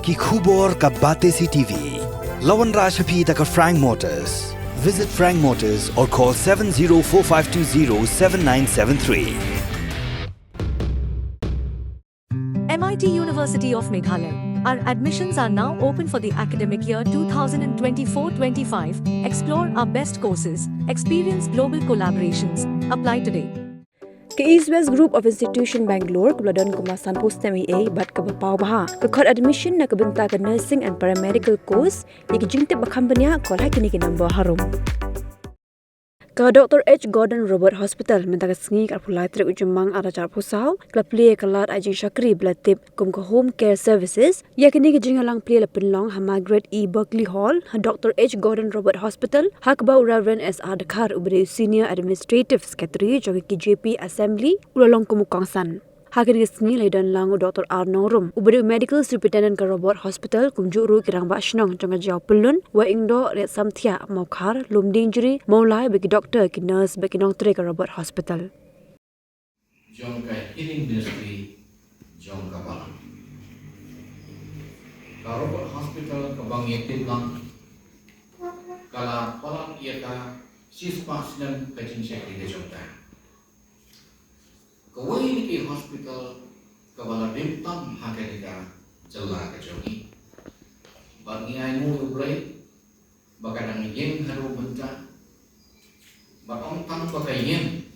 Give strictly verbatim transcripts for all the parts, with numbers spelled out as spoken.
Ki khubor ka Batesi T V. La wanrah sha phi da ka Frank Motors. Visit Frank Motors or call seven zero four five two zero seven nine seven three. M I T University of Meghalaya. Our admissions are now open for the academic year two thousand twenty-four twenty-five. Explore our best courses, experience global collaborations. Apply today. Ka East West Group of Institution Bangalore kaba la don kum la sanphew snem eiei bad kaba paw bha ka khot admission na ka bynta ka nursing and paramedical course. Ïa ki jingtip ba kham bniah, call ha kine ki number harum. Ka Doctor H Gordon Roberts Hospital mynta ka sngi ka arphew lai tarik u Jymmang arhajar arphew saw ka la plie ïa ka lad ai jingshakri ba la tip kum ka Home Care Services. Ïa kane ka jingïalang plie la pynlong ha Margaret E Buckley Hall ha Doctor H Gordon Roberts Hospital, ha kaba u Reverend S R Dkhar uba dei u Senior Administrative Secretary jong ka K J P Assembly u la long kum u kongsan. Ha kane ka sngi la ïadon lang u Doctor R Nongrum uba dei u Medical Superintendent ka Roberts Hospital, kumjuh ruh ki rangbah shnong jong ka Jaïaw Pyllun, Wahingdoh, Riatsamthiah, Mawkhar, Lumdiengjri, Mawlai bad ki doctor, ki nurse bad ki nongtrei ka Roberts Hospital. Jong ka healing ministry jong ka balang. Ka Roberts Hospital kaba ngi tip lang ka la palat ïa ka shispah snem ka jingshakri ka jong ka. Kawei na ki hospital kaba la rim tam ha kane ka jylla ka jong ngi. Bad ngi ainguh ïa U Blei ba ka dang ïeng haduh mynta. Bad ym tang ba ka ïeng,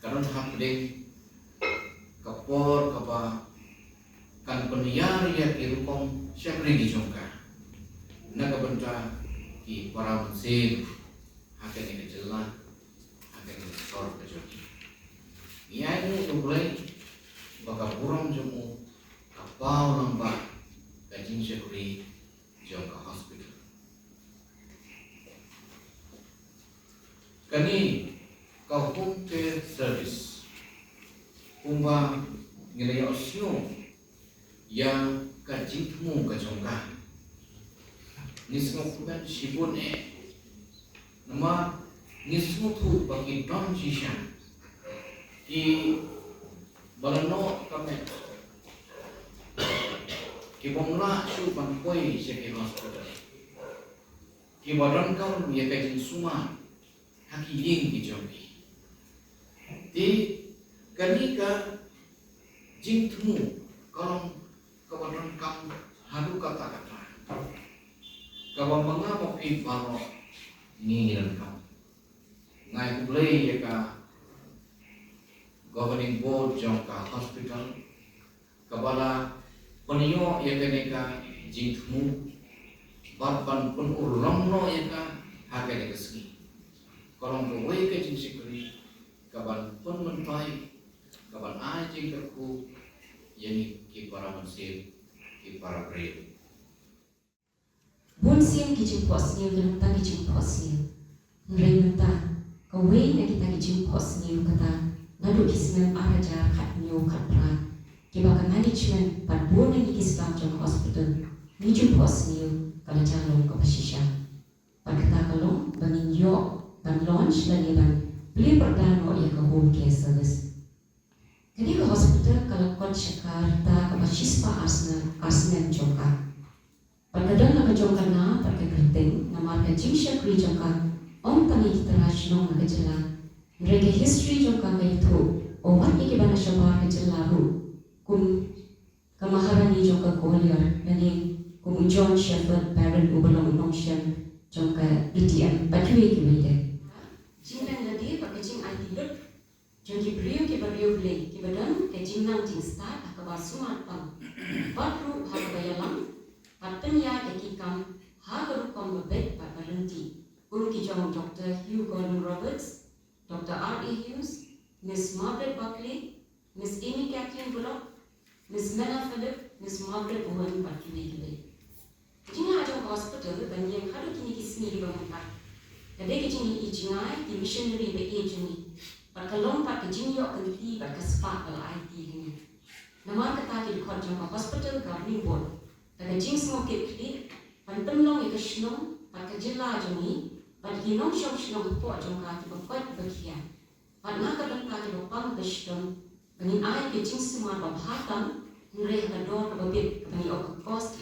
ka don hapdeng ka por kaba kan pynïar ïa ki rukom shakri ki jong ka na ka bynta ki para mynsiem ha kane ka jylla, ha kane ka sor ka jong ngi. Ngi ainguh ïa U Blei ba ka burom jong u ka paw lang bad ka jingshakri jong ka hospital. Kane ka home care service, kumba ngi la ïohsngew ïa ka jingthmu ka jong ka, ngi sngewkmen shibun eh. Namar ngi sngewthuh ba ki don shisha kiba la noh ka met, ki bym lah shuh ban poi sha ki hospital, kiba donkam ïa ka jingsumar ha ki ïing ki jong ki. Te kane ka jingthmu ka long kaba donkam haduh katta katta, kaba ma nga ma phi baroh ngi ngi donkam. Nga ai khublei ïa ka governing board jong ka hospital kaba la pynïoh ïa kane ka jingthmu bad ban pynurlong noh ïa ka ha kane ka sngi. Ka long kawei ka jingshakri kaban pynmyntoi, kaban ai jingkyrkhu ïa ngi ki para mynsiem, ki para briew. Bun sien ki jingphohsniew ki long tang ki jingphohsniew. Hynrei mynta kawei na kita ki jingphohsniew kata naduh ki snem ar hajar khathynñiew khatphra, kiba ka management bad bun na ki staff jong hospital ngi ju phohsniew ka la jia long kaba shisha. Bad kata ka long ba ngin ïoh ban launch lane ban plie pyrda noh ïa ka home care service. Kane ka hospital ka la kot sha ka rta kaba shispah ar snem, ar snem jong ka. Bad ka don la ka jong ka na bad ka kyrteng namar ka jingshakri jong ka ym tang ïa ki trai shnong na ka jylla, hynrei ka history jong ka ka ïathuh ba wat ïa kiba na shabar ka jylla ruh, kum ka Maharani jong ka Gwalior lane kum u John Shepherd Barron uba long u nongshun jong ka A T M bad kiwei kiwei de. Jingleh lade bad ka jingaiti lut jong ki briew kiba riewblei kiba don ka jingnang jingstad ha kaba sumar tam bad ruh ha kaba ïalam bad pynïaid ïa ki kam ha ka rukom ba beit bad ba ryntih, kum ki jong Doctor Hugh Gordon Roberts, Doctor R A Hughes, Miss Margaret Buckley, Miss Amy Kathleen Bullock, Miss Mena Philip, Miss Margaret Owen bad kiwei kiwei. Ka jinglah jong ka hospital ban ïeng haduh kine ki sngi kiba mynta ka dei ka jingïohi jngai ki missionary ba ïeit jong ngi bad ka long pat ka jingïoh kynti bad ka spah ba la aiti ha ngi. Namar kata ki dkhot jong ka hospital governing board da ka jingsngewkitkhlieh ban pynlong ïa ka shnong bad ka jylla jong ngi bad ki nongshong shnong hapoh jong ka kiba koit ba khia. Bad na ka bynta kiba pang ba shitom ba ngin ai ka jingsumar ba bha tam, hynrei ha ka dor kaba bit kaba ngi ong ka cost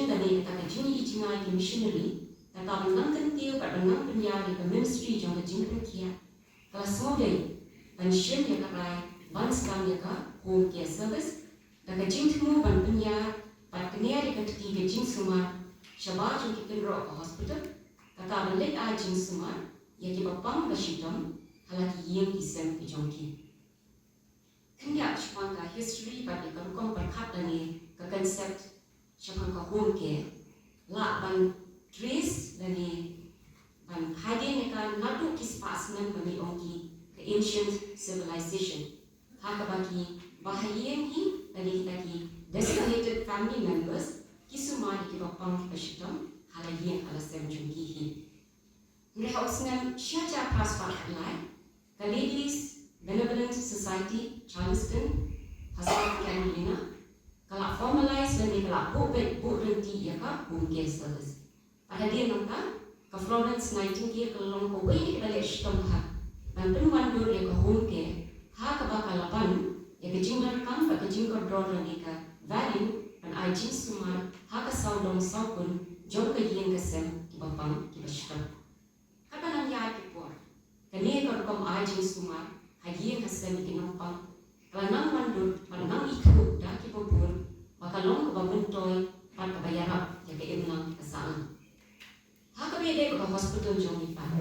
Lane kata ka jingïohi jngai ki missionary, kata ban nang kyntiew bad ban nang pynïar ïa ka ministry jong ka jingpynkhiah, ka la sngewdei ban shim ïa ka rai ban sdang ïa ka home care service da ka jingthmu ban pynïar bad kner ïa ka kti ka jingsumar shabar jong ki kynroh ka hospital, kata ban leit ai jingsumar ïa kiba pang ba shitom ha la ki ïing ki sem ki jong ki. Khyndiat shaphang ka history bad ïa ka rukom pyrkhat lane ka concept shaphang ka home care, lah ban trace lane ban hadien ïa ka naduh ki spah snem ba ngi ong ki ka ancient civilization, ha kaba ki bahaïing hi lane kita ki designated family members ki sumar ïa kiba pang kiba shitom ha la ïing ha la sem jong ki hi. Hynrei ha u snem shi hajar phra spah khatlai, ka Ladies Benevolent Society Charleston ha South Carolina ka la formalize lane ka la buh beit buh ryntih ïa ka home care service. Bad hadien nangta ka Florence Nightingale ka la long kawei na kiba leh shitom bha ban pynwandur ïa ka home care, ha kaba ka la ban ïa ka jingdonkam bad ka jingkordor lane ka value ban ai jingsumar ha ka sawdong sawkun jong ka ïing ka sem kiba pang kiba shitom. Katba nang ïaid ki por, kane ka rukom ai jingsumar ha ïing ha sem ïa ki nongpang ka la nang wandur bad nang ithuh da kiba bun ba ka long kaba myntoi bad kaba ïarap ïa ka imlang ka sahlang. Ha kaba ïadei bad ka hospital jong ngi pat,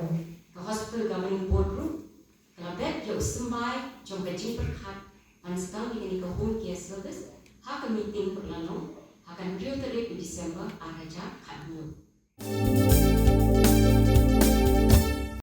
ka Hospital Governing Board ruh ka la bet ïa u symbai jong ka jingpyrkhat ban sdang ïa kane ka home care service ha ka meeting ba la long ha ka hynriew tarik u December ar hajar khathynñiew.